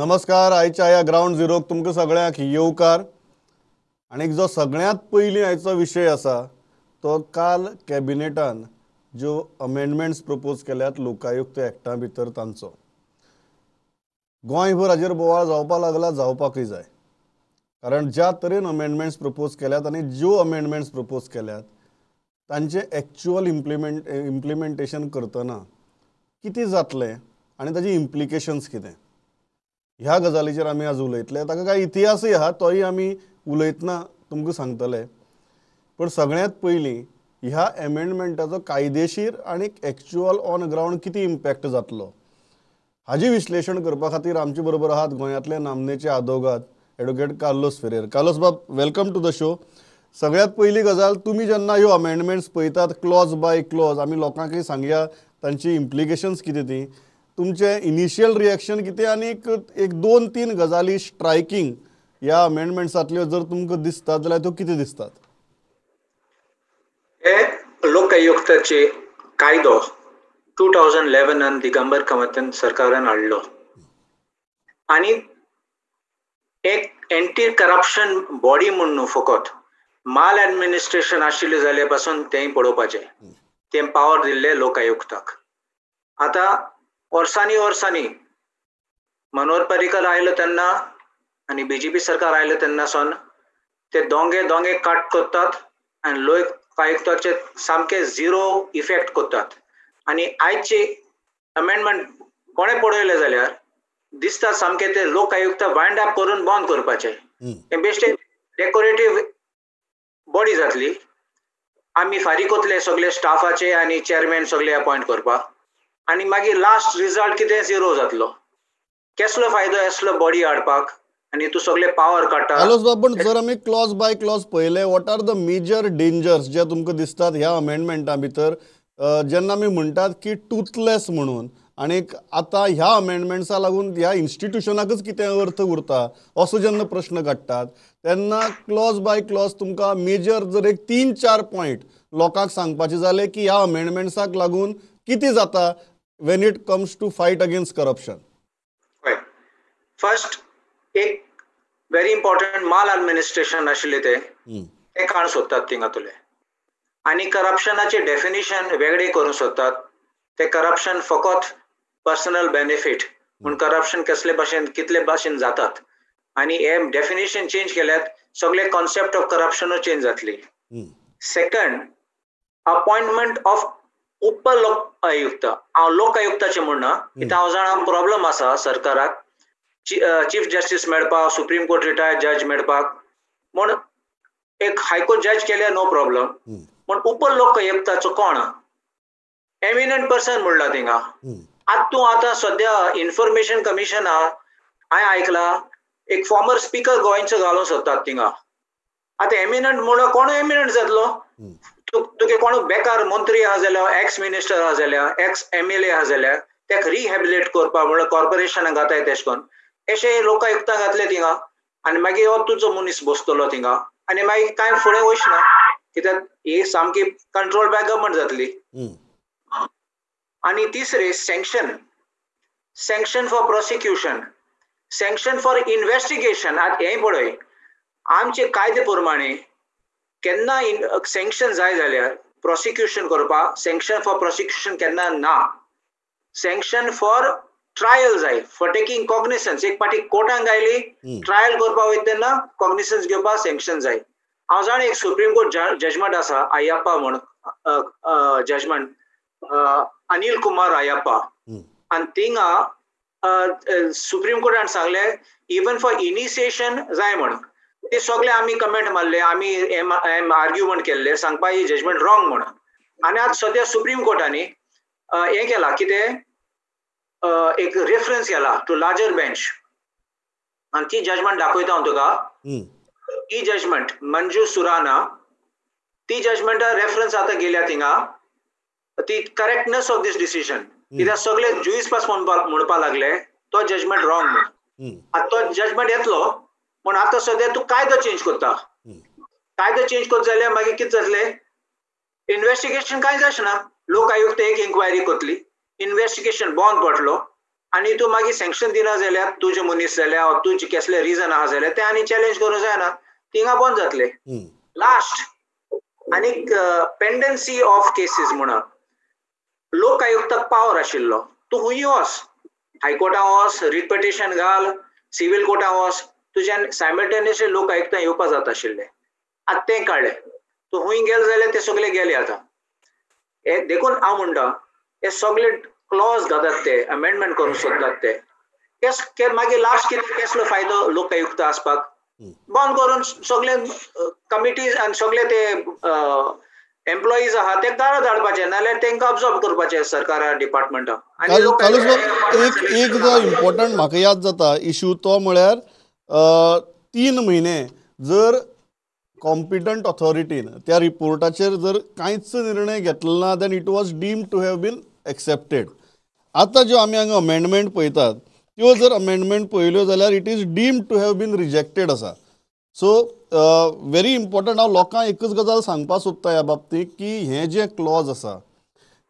नमस्कार. आयच्या ह्या ग्रावंड झिरोक तुमकां सगळ्यांक येवकार. आनी जो सगळ्यांत पयलीं आयचो विशय आसा तो काल कॅबिनेटान ज्यो अमेंडमेंट्स प्रपोज केल्यात लोकायुक्त एक्टा भितर तांचो गोंयभर हाजेर बोवाळ जावपाक लागला, जावपाकूय जाय. कारण ज्या तरेन अमेंडमेंट्स प्रपोज केल्यात आनी ज्यो अमेंडमेंट्स प्रपोज केल्यात तांचें एक्च्युअल इम्प्लिमेंटेशन करतना कितें जातलें आनी ताजे इम्प्लिकेशन्स कितें ह्या गजालीचेर आमी आज उलयतले. ताका कांय इतिहासूय आहा, तोय आमी उलयतना तुमकां सांगतले. पूण सगळ्यांत पयलीं ह्या एमेंडमेंटाचो कायदेशीर आनी एक्च्युअल ऑन ग्रावंड कितें इम्पॅक्ट जातलो हाजें विश्लेशण करपा खातीर आमचे बरोबर आहात गोंयांतले नामनेचे आदोगाद एडवोकेट कार्लोस फेरेर. कार्लोस बाब, welcome to the show. सगळ्यांत पयली गजाल, तुमी जेन्ना ह्यो अमेंडमेंट्स पळयतात क्लॉज बाय क्लॉज, आमी लोकांकय सांगया तांची इम्प्लिकेशन्स कितें ती, तुमचें इनिशियल रिएक्शन कितें आनी एक दोन तीन गजाली स्ट्रायकींग ह्या अमेंडमेंट्सांतल्यो जर तुमकां दिसतात जाल्यार त्यो कितें दिसतात? हे लोकायुक्ताचे कायदो 2011 दिगंबर कामतान सरकारान हाडलो आनी एक एंटी करप्शन बॉडी म्हूण न्हू, फकत माल एडमिनिस्ट्रेशन आशिल्लें जाल्यार पासून तें पळोवपाचें, तें पावर दिल्लें लोकायुक्ताक. आतां वर्सांनी वर्सांनी मनोहर पर्रीकर आयलो तेन्ना आनी बीजेपी सरकार आयलें तेन्ना सावन ते दोंगे दोंगे काट करतात आनी लोकायुक्ताचे सामके झिरो इफेक्ट करतात. आनी आयचे अमेंडमेंट कोणें पळयलें जाल्यार दिसता सामके ते लोकायुक्त वायंड अप करून बंद करपाचे. हें बेश्टे डेकोरेटीव बॉडी जातली. आमी फारीक वतले सगळे स्टाफाचे आनी चेअरमॅन सगळे अपॉयंट करपाक आनी मागीर लास्ट रिजल्ट कितें झिरो जातलो. केसलो फायदो असलो बॉडी हाडपाक आनी तूं सगळे पावर काडटा. कार्लोस बाब, पण जर आमी क्लॉज बाय क्लॉज पळयले, what are the major dangers जे तुमकां दिसतात ह्या अमेंडमेंटा भितर? जेन्ना आमी म्हणटात की टूथलेस म्हणून, आनी आतां ह्या अमेंडमेंट्सा लागून ह्या इन्स्टिट्युशनाकच कितें अर्थ उरता असो जेन्ना प्रश्न काडटात तेन्ना क्लॉज बाय क्लॉज तुमकां मेजर जर एक 3-4 पॉयंट लोकांक सांगपाचे जाले की ह्या अमेंडमेंट्साक लागून कितें जाता when it comes to fight against corruption. First एक व्हेरी इम्पॉर्टंट माल एडमिनिस्ट्रेशन आशिल्लें तें काडूंक सोदतात थिंगा तुले आनी करप्शनाचें डेफिनेशन वेगळें करूंक सोदतात. ते करप्शन फकत पर्सनल बेनिफीट म्हूण करप्शन कसले भाशेन कितले भाशेन जातात आनी हे डेफिनेशन चेंज केल्यात सगळे कॉन्सेप्ट ऑफ करप्शनूय चेंज जातली. सेकंड, अपॉयंटमेंट ऑफ उप लोक आयुक्त. हांव लोक आयुक्ताचें म्हणना, कित्याक हांव जाणा प्रॉब्लम आसा सरकाराक चीफ जस्टीस मेळपाक, सुप्रीम कोर्ट रिटायर्ड जज मेळपाक, म्हूण एक हायकोर्ट जज केल्यार नो प्रॉब्लम. पूण उप लोक आयुक्ताचो कोण एमिनंट पर्सन म्हणला थिंगा. आतां तूं आतां सद्या इन्फॉर्मेशन कमिशना हांवें आयकलां एक फॉर्मर स्पिकर गोंयचो घालूंक सोदतात थिंगा. आतां एमिनंट म्हणून कोण एमिनंट जातलो? तुगे कोण बेकार मंत्री आहा जाल्यार, एक्स मिनिस्टर आहा जाल्यार, एक्स एमएलए आहा जाल्यार तेका रिहॅबिलिटेट करपाक म्हणल्यार कॉर्पोरेशनाक घाताय तेश करून अशें लोकायुक्तां घातले थिंगा आनी मागीर हो तुजो मनीस बसतलो थिंगा आनी मागीर कांय फुडें वचना कित्याक ही सामकी कंट्रोल बाय गव्हर्मेंट जातली. आनी तिसरे, sanction, sanction for prosecution, sanction for investigation. आतां हें पळय, आमचे कायदे प्रमाणे केन्ना सँक्शन जाय जाल्यार प्रोसिक्युशन करपाक सँक्शन फॉर प्रोसिक्युशन केन्ना ना. सँक्शन फॉर ट्रायल जाय, फॉर टेकिंग कॉग्निसन्स. एक पाटी कोर्टान आयली ट्रायल करपाक वयता तेन्ना कॉग्निसन्स घेवपाक सँक्शन जाय. हांव जाणा एक सुप्रीम कोर्ट जजमेंट आसा अय्यप्पा म्हूण जजमेंट, अनिल कुमार अय्यप्पा, आनी थिंगा सुप्रीम कोर्टान सांगलें इवन फॉर इनिशिएशन जाय म्हूण. ते सगळे आमी कमेंट मारले, आमी आर्ग्युमेंट केल्ले सांगपा ही जजमेंट रॉंग म्हूण. आनी आतां सद्या सुप्रीम कोर्टांनी हें केलां कितें, एक रेफरन्स केला टू लार्जर बेंच आनी ती जजमेंट दाखयता हांव तुका. ही जजमेंट मंजू सुराना, ती जजमेंटा रेफरन्स आतां गेल्या थिंगा, ती करेक्टनेस ऑफ these decision. कित्याक सगळे जुईस पास म्हणपाक लागले तो जजमेंट रॉंग म्हूण. आतां तो जजमेंट येतलो पूण आतां सद्या तूं कायदो चेंज करता. कायदो चेंज करता जाल्यार मागीर कितें जातलें, इन्वेस्टिगेशन कांय जायना. लोक आयुक्त एक इन्क्वायरी करतली, इन्वेस्टिगेशन बंद पडलो आनी तूं मागीर सँक्शन दिना जाल्यार तुजे मनीस जाल्यार तुजे कसले रिजन आहा जाल्यार ते आनी चॅलेंज करूंक जायना, थिंगा बंद जातले. लास्ट आनीक पेंडन्सी ऑफ केसीस म्हणून लोक आयुक्ताक पावर आशिल्लो, तूं खंय वच, हायकोर्टान वच, रीट पिटिशन घाल, सिवील कोर्टान वच, तुज्यान सायमल्टेनियसली लोक आयुक्तां येवपा जाता आशिल्लें. आतां तें काडलें, तूं खंय गेले जाल्यार ते सगळे गेले. आतां हे देखून हांव म्हणटा हे सगळे क्लॉज घालतात ते अमेंडमेंट करूंक सोदतात ते मागीर लास्ट कितें कसलो फायदो लोक आयुक्त आसपाक? बंद करून सगळे कमिटीज आनी सगळे ते एम्प्लॉईज आहा ते दारां धाडपाचे, नाल्यार तांकां अब्जॉर्ब करपाचे सरकारा डिपार्टमेंटा. एक जो इम्पॉर्टंट म्हाका याद जाता इशू तो म्हळ्यार 3 म्हयने जर कॉम्पिटंट ऑथॉरिटीन त्या रिपोर्टाचेर जर कांयच निर्णय घेतलो ना then it was deemed to have been accepted. आतां ज्यो आमी हांगा अमेंडमेंट पळयतात त्यो जर अमेंडमेंट पळयल्यो जाल्यार it is deemed to have been rejected आसा. So very important. हांव लोकांक एकच गजाल सांगपाक सोदता ह्या बाबतींत की हें जें क्लॉज आसा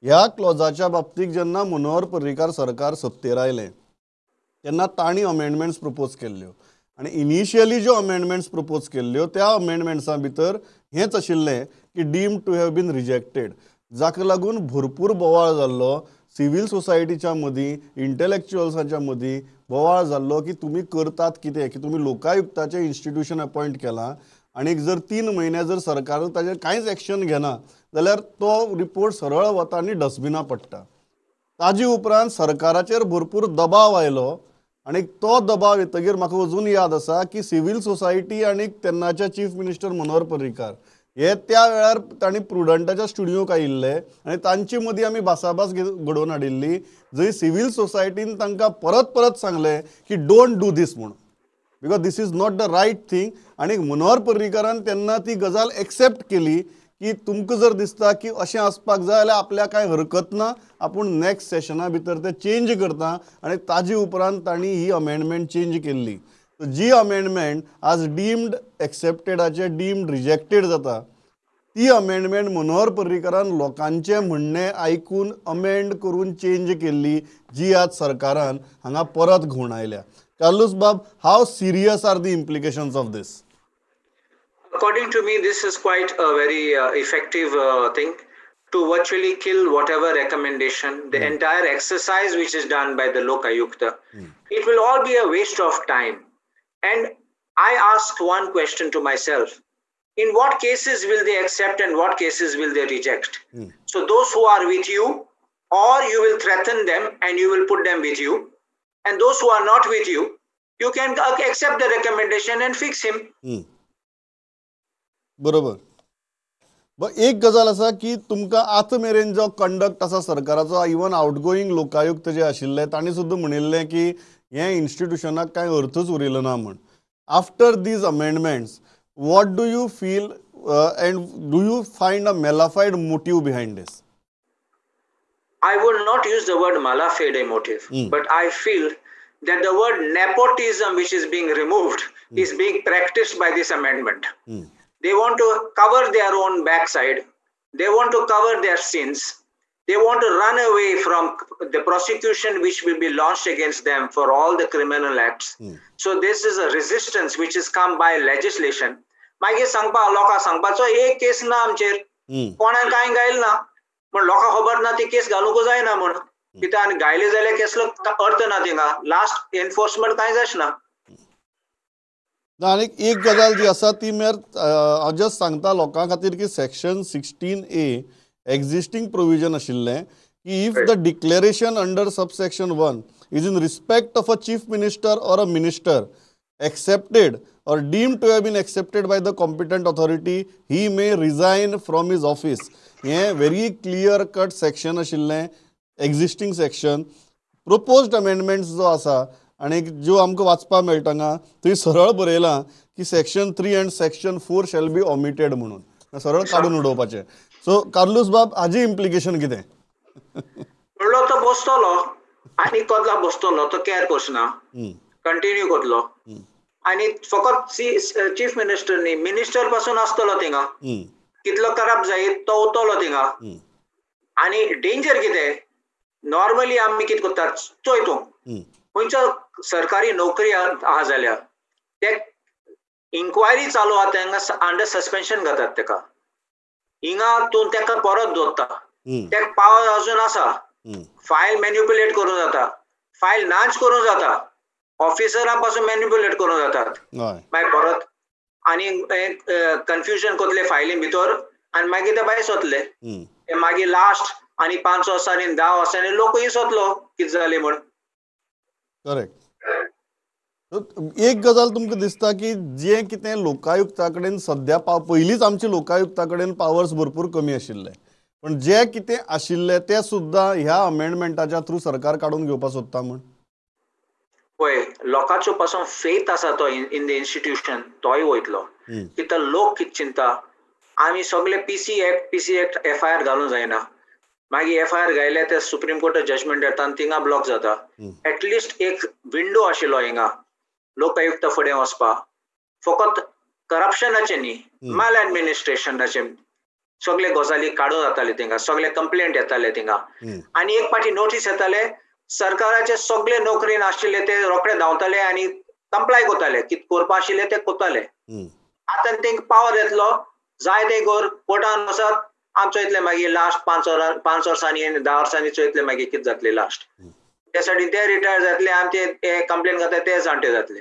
ह्या क्लॉजाच्या बाबतींत जेन्ना मनोहर पर्रीकार सरकार सत्तेर आयलें तेन्ना तांणी अमेंडमेंट्स प्रपोज केल्ल्यो आनी इनिशियली ज्यो अमेंडमेंट्स प्रपोज केल्ल्यो त्या अमेंडमेंट्सां भितर हेंच आशिल्लें की deemed to have been rejected, जाका लागून भरपूर बोवाळ जाल्लो सिव्हील सोसायटीच्या मदीं, इंटलेक्च्युअल्साच्या मदीं बोवाळ जाल्लो की तुमी करतात कितें, की तुमी लोकायुक्ताचें इन्स्टिट्यूशन अपॉयंट केलां आनी जर 3 म्हयने जर सरकार ताजेर कांयच एक्शन घेना जाल्यार तो रिपोर्ट सरळ वता आनी डस्टबिना पडटा. ताजे उपरांत सरकाराचेर भरपूर दबाव आयलो आनी तो दबाव येतगीर म्हाका अजून याद आसा की सिव्हील सोसायटी आनी तेन्नाचे चीफ मिनिस्टर मनोहर पर्रीकार हे त्या वेळार तांणी प्रुडंटाच्या स्टुडियोक आयिल्ले आनी तांचे मदीं आमी भासाभास घडोवन हाडिल्ली जंय सिव्हील सोसायटीन तांकां परत परत सांगलें की don't do these म्हूण, because this is not the right thing. आनी मनोहर पर्रीकारान तेन्ना ती गजाल एक्सेप्ट केली की तुमकां जर दिसता की अशें आसपाक जाय जाल्यार आपल्याक कांय हरकत ना, आपूण नेक्स्ट सेशना भितर ते चेंज करता आनी ताजे उपरांत तांणी ही अमेंडमेंट चेंज केल्ली. जी अमेंडमेंट आज डीम्ड एक्सेप्टेडाचे डीम्ड रिजेक्टेड जाता ती अमेंडमेंट मनोहर पर्रीकारान लोकांचें म्हणणें आयकून अमेंड करून चेंज केल्ली, जी आज सरकारान हांगा परत घुंवडायल्या. कार्लूस बाब, how serious are the implications of this? According to me, this is quite a very effective thing to virtually kill whatever recommendation, the entire exercise which is done by the Lokayukta. It will all be a waste of time. And I asked one question to myself. In what cases will they accept and what cases will they reject? So those who are with you, or you will threaten them and you will put them with you. And those who are not with you, you can accept the recommendation and fix him. बरोबर. एक गजाल आसा की तुमकां आतां मेरेन जो conduct आसा सरकाराचो, इवन आउटगोईंग लोकायुक्त जे आशिल्ले तांणी सुद्दां म्हणिल्लें की हें इन्स्टिट्युशनाक कांय अर्थच उरिल्लो ना म्हूण. After these amendments what do you feel and do you find a malafide motive behind this? I would not use the word malafide motive, but I feel that the word nepotism which is being removed is being practiced by this amendment. They want to cover their own backside. They want to cover their sins. They want to run away from the prosecution which will be launched against them for all the criminal acts. So this is a resistance which has come by legislation. मागीर सांगपा लोकांक सांगपाचो एक केस ना आमचेर, कोणाक कांय गायल ना, पण लोकांक खबर ना ती केस घालूंक जायना म्हूण, कित्याक आनी गायले जाल्यार केसलो अर्थ ना थिंगा, लास्ट एनफोर्समेंट कांय जायना. आनी एक गजाल जी आसा ती म्हळ्यार हांव जस्ट सांगता लोकां खातीर की सेक्शन 16A existing provision आशिल्लें की if the declaration under subsection 1 is in respect of a chief minister or a minister accepted or deemed to have been accepted by the competent authority, he may resign from his office. हें very clear cut section आशिल्लें, existing section. Proposed amendments जो आसा आनी ज्यो आमकां वाचपाक मेळटा हांगा थंय सरळ बरयलां की section 3 and section 4 shall be omitted म्हणून सरळ काडून उडोवपाचें. सो कार्लूस बाब, हाजी इम्प्लिकेशन कितें? म्हणलो तो बसतलो आनी कदला बसतलो, तो कॅर करना, कंटिन्यू करतलो आनी फकत चीफ मिनिस्टर न्ही, मिनिस्टर पासून आसतलो थिंगा, कितलो करप्ट जायत तो वतलो थिंगा. आनी डेंजर कितें, नॉर्मली आमी कितें करतात चोय तूं, खंयच्या सरकारी नोकरी आहा जाल्यार ते इन्क्वायरी चालू आहा तेंका अंडर सस्पेन्शन घातात तेका. हिंगा तूं तेका परत दवरता, तेका पावर अजून आसा, फायल मॅन्युपुलेट करूं जाता, फायल नाच करूं जाता, ऑफिसरा पासून मॅन्युपुलेट करूं जातात. मागीर परत आनी कन्फ्युजन करतले फायली भितर आनी मागीर ते भायर सोदले. मागीर लास्ट आनी 5 वर्सांनी 10 वर्सांनी लोकूय सोदलो कितें जालें म्हूण. करेक्ट. एक गजाल तुमकां दिसता की जे कितें लोकायुक्ता कडेन सद्या पयलींच आमचे लोकायुक्ता कडेन पावर्स भरपूर कमी आशिल्ले, पण जे कितें आशिल्ले ते सुद्दां ह्या अमेंडमेंटाच्या थ्रू सरकार काडून घेवपाक सोदता म्हूण. पळय, लोकांचो पासून फेथ आसा तो इन the institution तोय वयतलो. कित्याक लोक कितें चिंता, आमी सगळे पीसी एक्ट एफआयआर घालूंक जायना, मागीर एफआयआर घायले ते सुप्रीम कोर्ट जजमेंट येता आनी थिंगा ब्लॉक जाता. एटलिस्ट एक विंडो आशिल्लो हिंगा लोकायुक्त फुडें वचपाक, फकत करप्शनाचे न्ही, माल एडमिनिस्ट्रेशनाचे सगळे गजाली काडून जाताले थिंगा, सगळे कंप्लेंट येताले थिंगा. आनी एक पाटी नोटीस येताले, सरकाराचे सगळे नोकरेन आशिल्ले ते रोखडे धांवताले आनी कंप्लाय करताले, कितें करपा आशिल्ले ते करताले. आतां तेंकां पावर येतलो, जाय ते कर, कोर्टान वचत आमचो इतले मागीर लास्ट 5 वर्सांनी 10 वर्सांनी चोयतले मागीर कितें जातले लास्ट. त्यासाठी ते रिटायर जातले, आमचे कंप्लेन करता ते जाणटे जातले.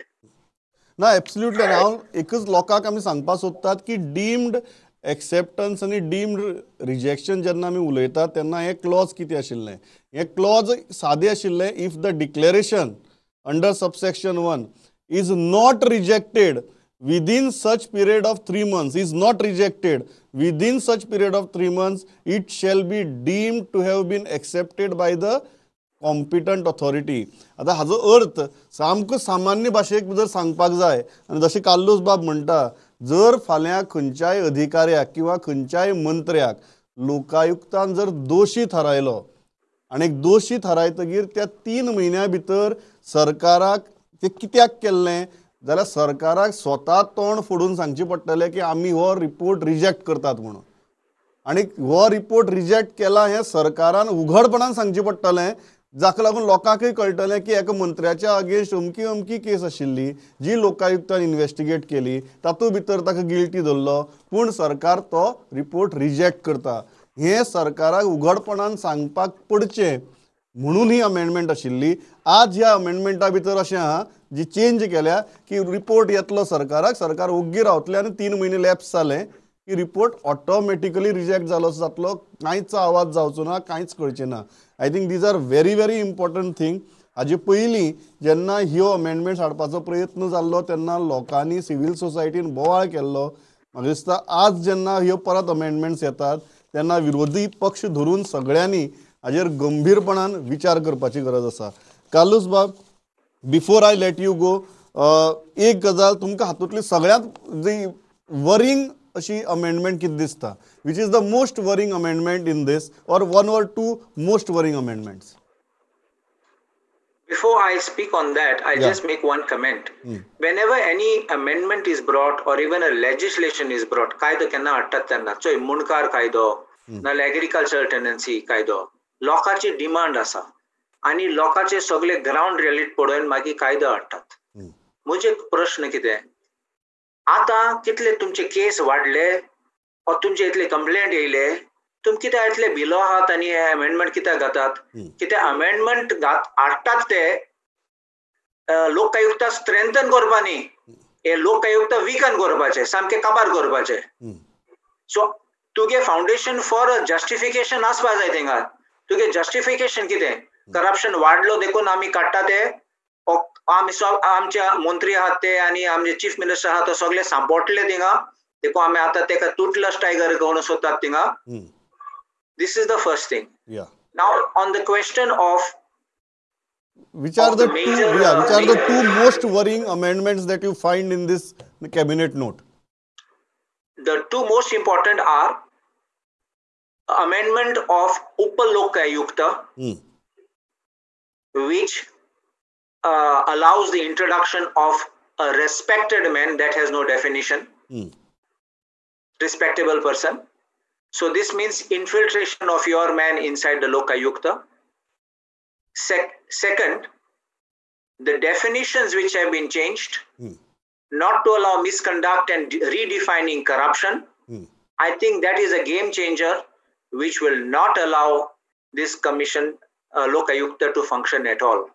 ना, एब्सोल्युटली. हांव एकच लोकांक आमी सांगपाक सोदतात की डीम्ड एक्सेप्टन्स आनी डीम्ड रिजेक्शन जेन्ना आमी उलयतात तेन्ना हे क्लॉज कितें आशिल्लें, हे क्लॉज सादे आशिल्ले, if the declaration under subsection 1 is not rejected within such period of 3 months, is not rejected within such period of 3 months, it shall be deemed to have been accepted by the competent authority. आतां हाजो अर्थ सामको सामान्य भाशेक जर सांगपाक जाय, आनी जशें कार्लोस बाब म्हणटा, जर फाल्यां खंयच्याय अधिकाऱ्याक किंवा खंयच्याय मंत्र्याक लोकायुक्तान जर दोशी थारायलो आनी दोशी थारायतगीर त्या 3 म्हयन्या भितर सरकाराक ते कित्याक केल्लें जाल्यार सरकाराक स्वता तोंड फोडून सांगचें पडटलें की आमी हो रिपोर्ट रिजेक्ट करतात म्हणून. आनी हो रिपोर्ट रिजेक्ट केला हें सरकारान उघडपणान सांगचें पडटलें, जाका लागून लोकांकय कळटलें की एका मंत्र्याच्या अगेन्स्ट अमकी अमकी केस आशिल्ली जी लोकायुक्तान इन्वेस्टिगेट केली, तातूंत भितर ताका गिल्टी धरलो, पूण सरकार तो रिपोर्ट रिजेक्ट करता. हें सरकाराक उघडपणान सांगपाक पडचें म्हणून ही अमेंडमेंट आशिल्ली. आज ह्या अमेंडमेंटा भितर अशें आहा जी चेंज केल्या की रिपोर्ट येतलो सरकाराक, सरकार ओग्गी रावतलें आनी 3 म्हयने लॅप्स जाले की रिपोर्ट ऑटोमॅटिकली रिजेक्ट जालो जातलो, कांयच आवाज जावचो ना, कांयच कळचें ना. I think these are very very important thing. हाजे पयलीं जेन्ना ह्यो अमेंडमेंट्स हाडपाचो प्रयत्न जाल्लो तेन्ना लोकांनी सिवील सोसायटीन बोवाळ केल्लो. म्हाका दिसता आज जेन्ना ह्यो परत अमेंडमेंट्स येतात तेन्ना विरोधी पक्ष धरून सगळ्यांनी हाजेर गंभीरपणान विचार करपाची गरज आसा. कार्लोस बाब, before I let you go, एक गजाल तुमकां हातूंतली सगळ्यांत जी वरिंग अशी अमेंडमेंट कितें दिसता, which is the most worrying amendment in this, or 1 or 2 most worrying amendments? Before I speak on that, I just make one comment. Whenever any amendment is brought or even a legislation is brought, कायदो केन्ना हाडटात तेन्ना, चोय मुंडकार कायदो नाल्यार agricultural tenancy कायदो, लोकांची डिमांड आसा आनी लोकांचे सगळे ग्रावंड रियलिटी पळोवन मागीर कायदो हाडटात. म्हजे प्रश्न कितें, आतां कितले तुमचे केस वाडले वा तुमचे इतले कंप्लेंट येयले, तुमी कित्याक इतले बिलो आहात आनी हे अमेंडमेंट कित्याक घातात? कित्याक अमेंडमेंट हाडटात ते लोकायुक्ता स्ट्रेंथन करपा न्ही, हे लोकायुक्त विकन करपाचे, सामके काबार करपाचे. सो तुगे फावंडेशन फॉर जस्टिफिकेशन आसपा जाय थिंगा. तुगे जस्टिफिकेशन कितें, करप्शन वाडलो देखून आमी काडटा ते, आमी आमचे मंत्री आहात ते आनी आमचे चीफ मिनिस्टर आहात ते सगळे सांपोटले थिंगा, देखून आमी आतां तेका तुटलस टायगर करून सोदतात थिंगा. This is the first thing. Now on the question of which are the two most worrying amendments that you find in this cabinet note? The two most important are amendment of Upalokayukta, which allows the introduction of a respected man that has no definition, respectable person. So this means infiltration of your man inside the Lokayukta. Second, The definitions which have been changed, not to allow misconduct and redefining corruption, I think that is a game changer which will not allow this commission, Lokayukta, to function at all.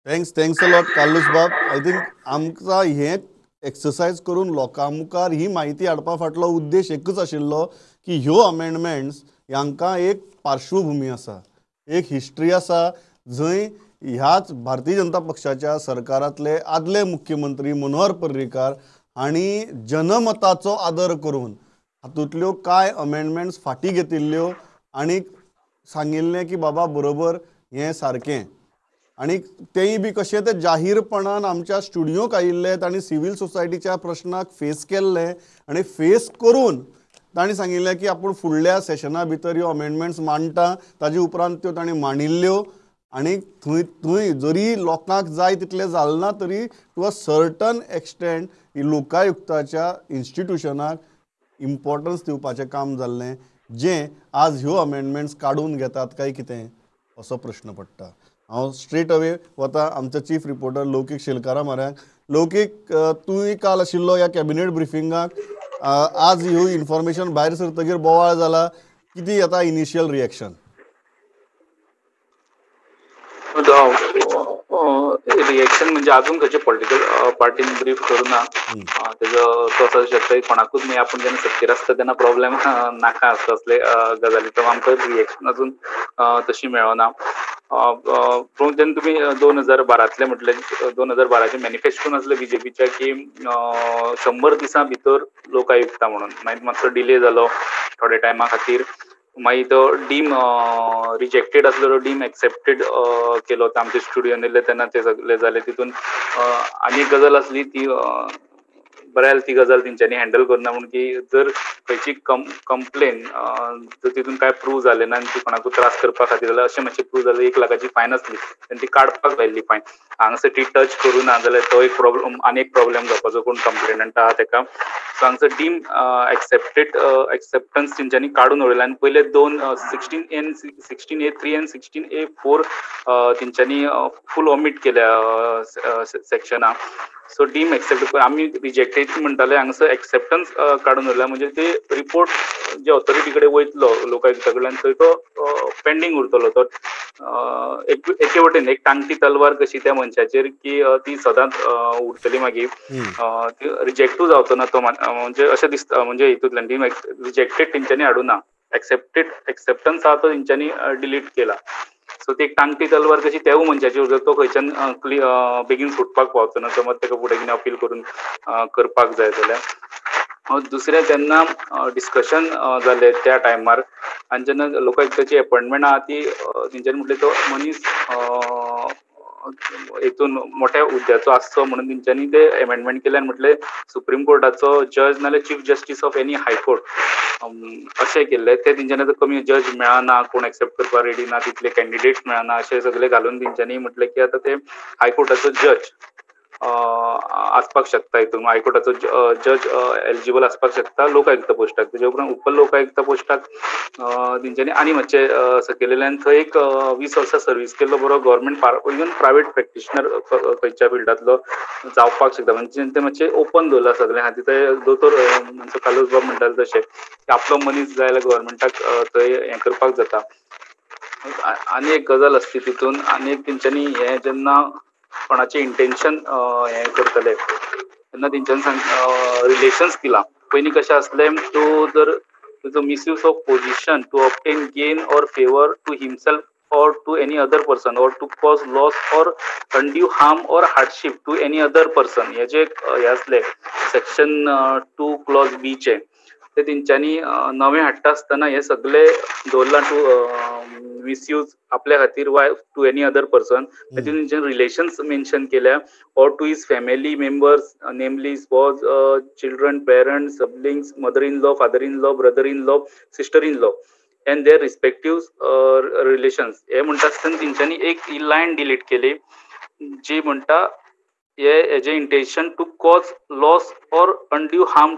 Thanks a lot Carlos बाब. I think आमकां हें exercise करून लोकां मुखार ही म्हायती हाडपा फाटलो उद्देश एकूच आशिल्लो की ह्यो अमेंडमेंट्स हांकां एक पार्श्वभुमी आसा, एक हिस्ट्री आसा, जंय ह्याच भारतीय जनता पक्षाच्या सरकारांतले आदले मुख्यमंत्री मनोहर पर्रीकार हांणी जनमताचो आदर करून हातूंतल्यो कांय अमेंडमेंट्स फाटीं घेतिल्ल्यो आनी सांगिल्लें की बाबा बरोबर हें सारकें. आनी तेंय बी कशें तें जाहीरपणान आमच्या स्टुडियोक आयिल्ले, तांणी सिव्हील सोसायटीच्या प्रश्नाक फेस केल्लें आनी फेस करून तांणी सांगिल्लें की आपूण फुडल्या सेशना भितर ह्यो अमेंडमेंट्स मांडटा. ताजे उपरांत त्यो तांणी मांडिल्ल्यो आनी थंय थंय जरी लोकांक जाय तितलें जालें ना तरी टू अ सर्टन एक्सटेंट लोकायुक्ताच्या इन्स्टिट्युशनाक इम्पॉर्टन्स दिवपाचें काम जाल्लें, जें आज ह्यो अमेंडमेंट्स काडून घेतात काय कितें असो प्रश्न पडटा. हांव स्ट्रेट अवे वता आमचो चीफ रिपोर्टर लौकीक शेलकारा म्हऱ्यांत. लौकीक, तूंय काल आशिल्लो ह्या कॅबिनेट ब्रिफिंगाक, आज ह्यो इन्फॉर्मेशन भायर सरतगीर बोवाळ जाला, कितें येता इनिशियल रिएक्शन? रिएक्शन म्हणजे अजून खंयचे पॉलिटिकल पार्टीन ब्रीफ करूं ना, तेजो तो असो शकता कोणाकूच मागीर आपूण जेन्ना सत्तेर आसता तेन्ना प्रॉब्लेम नाका आसता असले गजाली, तो आमकां रिएक्शन अजून तशी मेळना. पूण जेन्ना तुमी 2012 म्हटलें, 2012 मॅनिफेस्टोन आसलें बीजेपीच्या की 100 दिसां भितर लोकायुक्ता म्हणून, मागीर मातसो डिले जालो थोड्या टायमा खातीर, मागीर तो डीम रिजेक्टेड आसलो तो डीम एक्सेप्टेड केलो. आमच्या स्टुडियोन येयल्ले तेन्ना ते सगळे जाले. तितून आनी एक गजाल आसली ती बऱ्याल ती गजाल तेंच्यांनी हँडल करुना म्हूण की जर खंयची कंप्लेन जर तितून कांय प्रूव जालें ना आनी ती कोणाकूय त्रास करपा खातीर जाल्यार अशें मातशें प्रूव जालें 1 लाखाची फायन आसली आनी ती काडपाक लायिल्ली फायन. हांगासर ती टच करूं ना जाल्यार तो एक प्रॉब्लम आनी एक प्रॉब्लम जावपाचो कोण कंप्लेनंट आहा तेका. सो हांगसर डीम एक्सेप्टेड एक्सेप्टन्स तेंच्यांनी काडून उडयला आनी पयले दोन 16A 16A3 आनी 16A4 तेंच्यांनी फूल ओमीट केल्या सेक्शनां. सो डीम एक्सेप्ट आमी रिजेक्टेड म्हणटाले, हांगासर एक्सेप्टन्स काडून उरला म्हणजे ते रिपोर्ट जे ऑथॉरिटी कडेन वयतलो लोकायुक्ता कडल्यान थंय तो पेंडींग उरतलो. तो एके वटेन एक टांगटी तलवार कशी त्या मनशाचेर की ती सदांच उरतली, मागीर ती रिजेक्टूय जावचो ना तो, म्हणजे अशें दिसता. म्हणजे हितूंतल्यान डीम रिजेक्टेड तेंच्यांनी हाडूना, एक्सेप्टेड एक्सेप्टन्स आहा तो तेंच्यांनी डिलीट केला. सो ती एक टांगटी तलवार कशी तेवूय मनशाची उरता, तो खंयच्यान बेगीन सुटपाक पावचो ना, समज ताका फुडें कितें अपील करून करपाक जाय जाल्यार. दुसरें तेन्ना डिस्कशन जालें त्या टायमार आनी जेन्ना लोकायुक्ताची अपॉयंटमेंट आहा ती तेंच्यांनी म्हटलें तो मनीस हितून मोठ्या हुद्द्याचो आसचो म्हणून तेंच्यांनी ते एमेंडमेंट केले आनी म्हटलें सुप्रीम कोर्टाचो जज नाल्यार chief justice of any high court अशें केल्लें. ते तेंच्यांनी आतां कमी जज मेळना, कोण एक्सेप्ट करपाक रेडी ना, तितले कॅन्डिडेट्स मेळना अशें सगळें घालून तेंच्यांनी म्हटलें की आतां ते हायकोर्टाचो जज आसपाक शकता, हितून हायकोर्टाचो जज एलिजिबल आसपाक शकता लोकायुक्त पोस्टाक. तेजे उपरांत उप लोकायुक्त पोस्टाक तेंच्यांनी आनी मातशें सकयलेल्यान थंय एक 20 वर्सां सर्वीस केल्लो बरो गव्हर्मेंट इवन प्रायवेट प्रॅक्टिशनर खंयच्या फिल्डांतलो जावपाक शकता. म्हणजे ते मातशें ओपन दवरलां सगळें खातीर. ते दोतोर आमचो कार्लोस बाब म्हणटाले तशें की आपलो मनीस जाय जाल्यार गव्हर्मेंटाक थंय हें करपाक जाता. आनी एक गजाल आसली तितून, आनी एक तेंच्यांनी हें जेन्ना कोणाचें इंटेन्शन हें करतले तेन्ना तेंच्यांनी रिलेशन्स दिलां. पयलीं कशें आसलें, तूं जर तुजो misuse of position to obtain gain or favour to himself or to any other person or to cause loss or undue harm or hardship to any other person, हे जे हे आसले सेक्शन 2 क्लॉज बी चे ते तेंच्यांनी नवें हाडटा आसतना हे सगळे दवरलां टू मिसयूज आपल्या खातीर वा टू एनी अदर पर्सन. तातूंत तेंच्यांनी रिलेशन्स मेन्शन केल्या or to his family members namely spouse, children, parents, siblings, mother in law, father in law, brother in law, sister in law and their respective relations. हे म्हणटा आसतना तेंच्यांनी एक ही line delete केली जी म्हणटा हे हेजें intention to cause loss or undue harm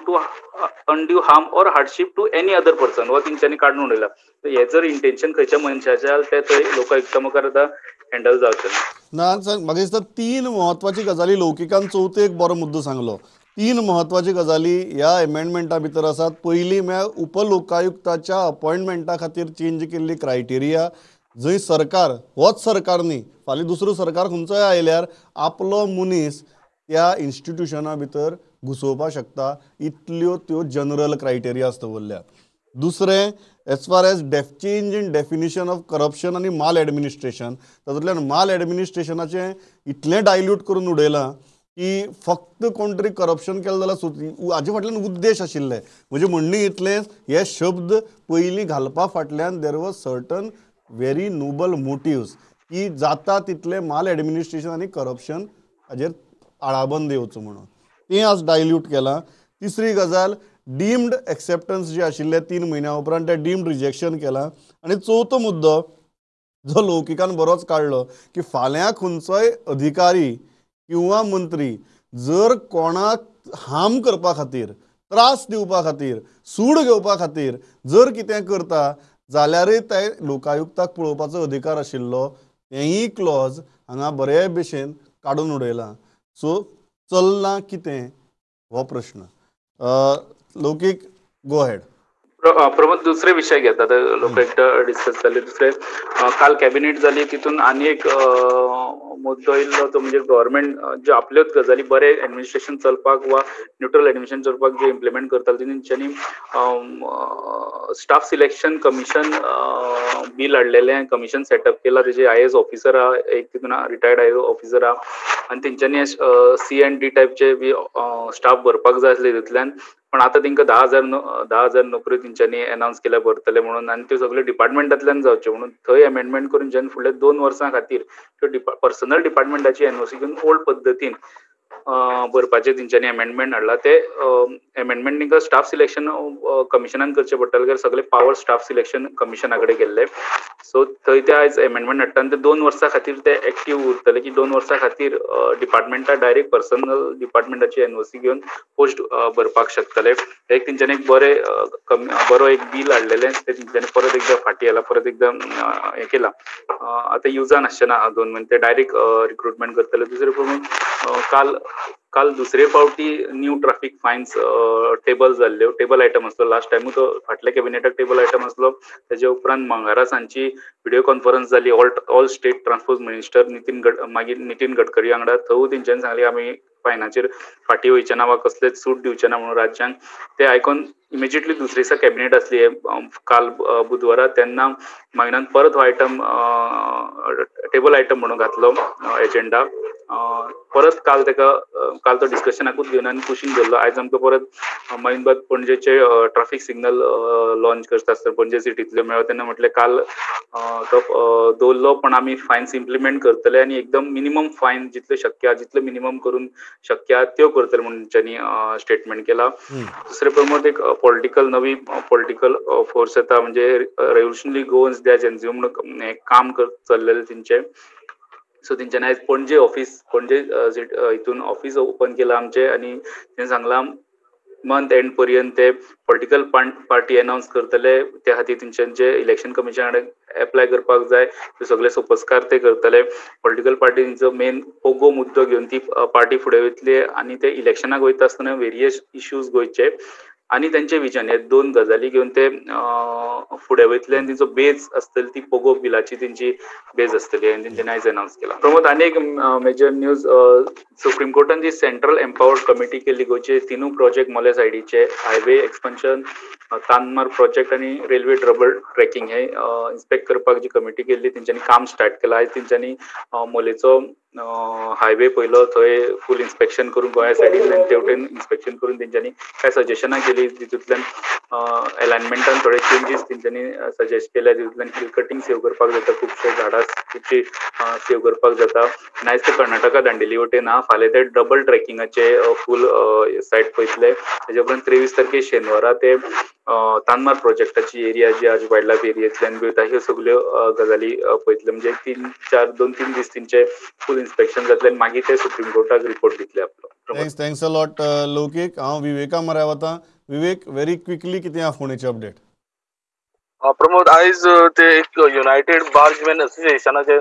or hardship to any other person हो तेंच्यांनी काडून उडयला. हे जर इंटेन्शन खंयच्या मनशाचें आसा तें थंय लोकायुक्ता मुखार आतां हँडल जावचें ना. म्हाका दिसता तीन म्हत्वाची गजाली लौकिकान चवथे एक बरो मुद्दो सांगलो. तीन म्हत्वाची गजाली ह्या एमेंडमेंटा भितर आसात. पयली म्हळ्यार उपलोकायुक्ताच्या अपॉयंटमेंटा खातीर चेंज केल्ली क्रायटेरिया, जंय सरकार होच सरकार न्ही फाल्यां दुसरो सरकार खंयचोय आयल्यार आपलो मनीस त्या इन्स्टिट्युशना भितर घुसोवपाक शकता, इतल्यो त्यो जनरल क्रायटेरियाज दवरल्या. दुसरें as far as change in definition of corruption आनी माल एडमिनिस्ट्रेशन, तातूंतल्यान माल एडमिनिस्ट्रेशनाचें इतलें डायल्यूट करून उडयलां की फक्त कोण तरी करप्शन केलें जाल्यार हाजे फाटल्यान उद्देश आशिल्ले. म्हजें म्हणणें इतलेंच, हे शब्द पयलीं घालपा फाटल्यान there was certain very noble motives की जाता तितलें माल एडमिनिस्ट्रेशन आनी करप्शन हाजेर आळाबंद येवचो म्हणून, तें आज डायल्यूट केलां. तिसरी गजाल डीम्ड एक्सेप्टन्स जे आशिल्ले 3 म्हयन्या उपरांत ते डीम्ड रिजेक्शन केलां. आनी चवथो मुद्दो जो लौकिकान बरोच काडलो की फाल्यां खंयचोय अधिकारी किंवा मंत्री जर कोणाक हार्म करपा खातीर, त्रास दिवपा खातीर, सूड घेवपा खातीर जर कितें करता जाल्यारय ते लोकायुक्ताक पळोवपाचो अधिकार आशिल्लो, तेंय क्लॉज हांगा बरे भशेन काडून उडयलां. सो चल्लां कितें हो प्रश्न. लौकीक, गो अहेड. प्रमोद, दुसरे विषय घेता लोक डिस्कस जाले. दुसरे काल कॅबिनेट जाली तितून आनी एक मुद्दो येयल्लो तो म्हणजे गव्हर्मेंट ज्यो आपल्योच गजाली बरें एडमिनिस्ट्रेशन चलपाक वा न्यूट्रल एडमिनिस्ट्रेशन चलपाक जे इम्प्लिमेंट करताले तेंच्यांनी स्टाफ सिलेक्शन कमिशन बील हाडलेलें, कमिशन सेटअप केला, तेजे आयएएस ऑफिसर आहा एक तितून रिटायर्ड आयएएस ऑफिसर आहा आनी तेंच्यांनी सी एंड डी टायपचे बी स्टाफ भरपाक जाय आसले तितूंतल्यान, पण आतां तेंकां 10,000 नोकऱ्यो तेंच्यांनी एनावन्स केल्या भरतले म्हणून, आनी त्यो सगळ्यो डिपार्टमेंटांतल्यान जावच्यो म्हणून थंय एमेंडमेंट करून जेन्ना फुडल्या 2 वर्सां खातीर त्यो पर्सनल डिपार्टमेंटाची एनओसी घेवन ओल्ड पद्दतीन भरपाचे तेंच्यांनी एमेंडमेंट हाडला. ते एमेंडमेंट तांकां स्टाफ सिलेक्शन कमिशनान करचें पडटलें, कारण सगळे पावर स्टाफ सिलेक्शन कमिशना कडेन गेल्ले. सो थंय ते आयज एमेंडमेंट हाडटा आनी ते 2 वर्सां खातीर ते एक्टीव उरतले की 2 वर्सां खातीर डिपार्टमेंटा डायरेक्ट पर्सनल डिपार्टमेंटाची एनओसी घेवन पोस्ट भरपाक शकतले. एक तेंच्यांनी एक बरें बरो एक बील हाडलेलें तें तेंच्यांनी परत एकदां फाटीं आयलां, परत एकदां हें केलां. आतां युजान आसचें ना 2 म्हयने, ते डायरेक्ट रिक्रुटमेंट करतले. दुसरें प्रमाण काल दुसरे फावटी न्यू ट्राफीक फायन्स टेबल जाल्ल्यो, टेबल आयटम आसलो लास्ट टायमूय तो फाटल्या कॅबिनेटाक टेबल आयटम आसलो. तेजे उपरांत मंगळारा सांजची व्हिडियो कॉन्फरन्स जाली all state transport minister Nitin Gadkari वांगडा. थंय तेंच्यांनी सांगलें आमी फायनाचेर फाटीं वयचे ना वा कसलेच सूट दिवचे ना म्हणून राज्यांक. ते आयकून इमिजिएटली दुसरे दिसा कॅबिनेट आसली काल बुधवारा, तेन्ना मागीर परत हो आयटम टेबल आयटम म्हणून घातलो एजेंडा. परत काल ताका काल तो डिस्कशनाकूच घेवन आनी कुशीन दवरलो. आयज आमकां परत महीनबाद पणजेचे ट्राफीक सिग्नल लॉन्च करता आसतना पणजे सिटींतल्यो मेळ्ळो तेन्ना म्हटलें काल तो दवरलो, पण आमी फायन्स इम्प्लिमेंट करतले आनी एकदम मिनिमम फायन जितले शक्य आहा जितले मिनिमम करून शक्य आहा त्यो करतले म्हणून तेंच्यांनी स्टेटमेंट केला. दुसरे प्रमोद एक पॉलिटिकल नवी पॉलिटिकल फोर्स येता म्हणजे रेव्होल्युशनरी गोवन्स द्या एनजीओ म्हणून काम चल्लेलें तेंचें. सो तेंच्यांनी आयज पणजे ऑफिस पणजे हितून ऑफिस ओपन केलां आमचें आनी तेणें सांगलां मंथ एंड पर्यंत ते पॉलिटिकल पार्टी अनावन्स करतले. त्या खातीर तेंच्यांचे इलेक्शन कमिशना कडेन एप्लाय करपाक जाय, ते सगळे सोपस्कार ते करतले. पॉलिटिकल पार्टी तेंचो मेन पोगो मुद्दो घेवन ती पार्टी फुडें वयतली आनी ते इलेक्शनाक वयता आसतना वेरियस इश्यूज गोंयचे आनी तेंचे विजन हे 2 गजाली घेवन ते फुडें वयतले आनी तेंचो बेज आसतली ती पोगो बिलाची तेंची बेज आसतली आनी तेंच्यांनी आयज अनावन्स केला. प्रमोद, आनी एक मेजर न्यूज, सुप्रीम कोर्टान जी सेंट्रल एम्पावर्ड कमिटी केल्ली गोंयचे 3 प्रोजेक्ट मोले सायडीचे, हायवे एक्सपान्शन, तानमार प्रोजेक्ट आनी रेल्वे ट्रबल ट्रॅकिंग हे इन्स्पेक्ट करपाक जी कमिटी केल्ली तेंच्यांनी काम स्टार्ट केलां. आयज तेंच्यांनी मोलेचो हायवे पयलो, थंय फूल इन्स्पेक्शन करून गोंया सायडींतल्यान तेवटेन इन्स्पेक्शन करून तेंच्यांनी कांय सजेशनां केली, तितूंतल्यान एलायनमेंटान थोडे चेंजीस तेंच्यांनी सजेस्ट केल्या, तितूंतल्यान हिल कटींग सेव करपाक जाता, खुबशे झाडां खुबशी सेव करपाक जाता. आनी आयज ते कर्नाटका दांडेली वटेन आहा, फाल्यां ते डबल ट्रॅकिंगाचे फूल सायट पळयतले. तेजे उपरांत 23 तारखे शेनवारा ते तानमार प्रोजेक्टाची एरिया जी आज वायल्ड लायफ एरियेंतल्यान वयता ह्यो सगल्यो गजाली पळयतले. म्हणजे 2-3 दीस तेंचे फूल इन्स्पेक्शन जातले आनी मागीर ते सुप्रीम कोर्टाक रिपोर्ट दितले आपलो. Thanks a lot लौकीक. हांव विवेका मऱ्या वता. विवेक, व्हेरी क्विकली कितें आहा फोंडेची अपडेट? प्रमोद, आयज ते एक युनायटेड बार्जमॅन असोसिएशनाचे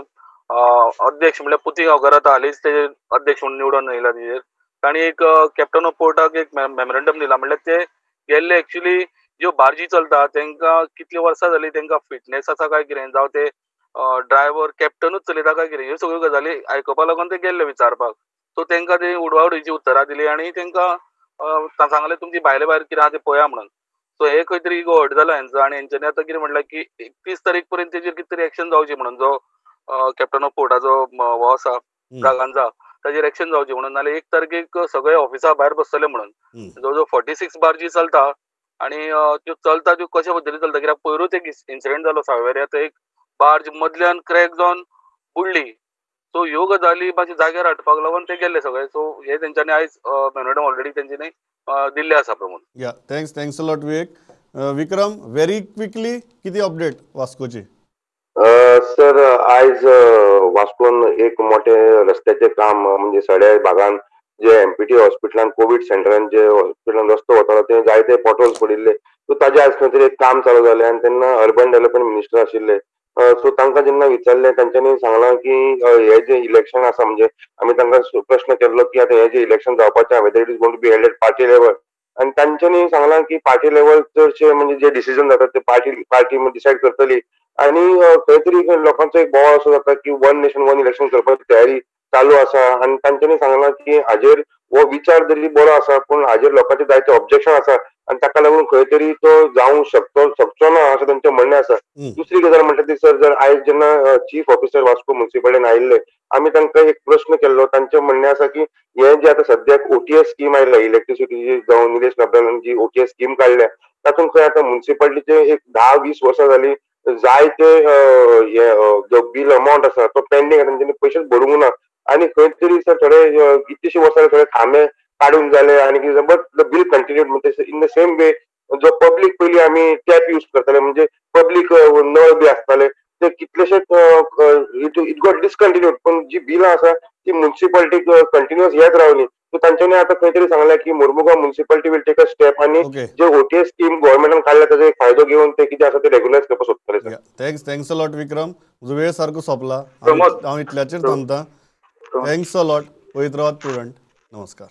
अध्यक्ष म्हणल्यार पुती गांवकर आतां हालींच ते अध्यक्ष म्हणून निवडून येयला तेजेर तांणी एक कॅप्टन ऑफ पोर्टाक एक मेमोरेंडम दिला. म्हणल्यार ते गेल्ले एक्चुली ज्यो बार्जी चलता तांकां कितली वर्सां जाली तांकां फिटनेस आसा काय कितें, जावं ते ड्रायव्हर कॅप्टनूच चलयता काय कितें, ह्यो सगळ्यो गजाली आयकुपा लागून ते गेल्ले विचारपाक. सो तांकां ते उडवाउडीची उत्तरां दिली आनी तांकां सांगलें तुमची भायले भायर कितें आहा तें पळया म्हणून. सो हे खंय तरी इगो हर्ट जाला हेंचो आनी हेंच्यांनी आतां कितें म्हणलां की 31 तारीख पर्यंत तेजेर कितें तरी एक्शन जावची म्हणून, जो कॅप्टन ऑफ पोर्टाचो हो आसा ब्रागांजा ताजेर एक्शन जावची म्हणून, नाल्यार 1 तारखेक सगळे ऑफिसा भायर बसतले म्हणून. जवळ जवळ 46 बार्जी चलता आनी त्यो चलता त्यो कशे पद्दतीन चलता, कित्याक पयरूच एक इन्सिडंट जालो सावयवेऱ्यां, थंय एक बार्ज मदल्यान क्रॅक जावन बुडली. सो ह्यो गजाली मातशे जाग्यार हाडपाक लागून ते गेल्ले सगळे. सो हे तेंच्यांनी आयज मेमोरेंडम ऑलरेडी तेंच्यांनी दिल्ले आसा Pramod. Yeah thanks, thanks a lot Vivek. Vikram, very quickly कितें अपडेट वास्कोची? सर आयज वास्कोन एक मोठे रस्त्याचें काम म्हणजे सड्या भागान जे एमपीटी हॉस्पिटलान कोवीड सेंटरान जे हॉस्पिटलान रस्तो वतालो ते जायते पोटहोल्स पडिल्ले, सो ताजे आयज खंय तरी एक काम चालू जालें आनी तेन्ना अर्बन डेव्हलपमेंट मिनिस्टर आशिल्ले, सो तांकां जेन्ना विचारलें तांच्यांनी सांगलां की हे जे इलेक्शन आसा, म्हणजे आमी तांकां प्रश्न केल्लो की आतां हे जे इलेक्शन जावपाचें whether it is going to be held at party level, आनी तांच्यांनी सांगलां की पार्टी लेवल चडशे म्हणजे जे डिसिजन जातात ते पार्टी डिसायड करतली आनी खंय तरी लोकांचो एक बोवाळ असो जाता की वन नेशन वन इलेक्शन करपाची तयारी चालू आसा आनी तांच्यांनी सांगलां की हाजेर हो विचार जरी बरो आसा पूण हाजेर लोकांचे जायते ऑब्जेक्शन आसा आनी ताका लागून खंय तरी तो जावंक शकचो ना अशें तांचें म्हणणें आसा. दुसरी गजाल म्हणटा ती सर, जर आयज जेन्ना चीफ ऑफिसर वास्को म्युनिसिपालिटीन आयिल्ले आमी तांकां एक प्रश्न केल्लो, तांचें म्हणणें आसा की हें जें आतां सद्याक ओटीएस स्कीम आयला इलेक्ट्रिसिटी जावं निलेश काब्रालान जी ओटीएस स्कीम काडल्या तातूंत खंय आतां म्युनिसिपालिटीचे एक 10-20 वर्सां जाली जायते हे जो बील अमावंट आसा तो पेंडींग आसा, तांच्यांनी पयशेच भरूंक ना आनी खंय तरी सर थोडे कितलेशे वर्सां थोडे खांबे काडून जाले आनी कितें, बट the bill continued. म्हणजे इन the same way जो पब्लीक पयलीं आमी टॅप यूज करताले म्हणजे पब्लीक नळ बी आसताले ते कितलेशेच it got discontinued, पूण जी बिलां आसा ती म्युनिसिपालिटीक कंटिन्युअस येत रावली. सो तांच्यांनी आतां खंय तरी सांगलें की Mormugao municipality will take a step आनी जे ओटीएस स्कीम गव्हर्मेंटान काडल्या ताजो एक फायदो घेवन ते कितें आसा ते रेग्युलरायज करपाक सोदतले sir. Thanks, thanks a lot Vikram, म्हजो वेळ सारको सोंपला, हांव इतल्याचेर थांबता. Thanks a lot, पळयत रावात प्रुडंट. नमस्कार.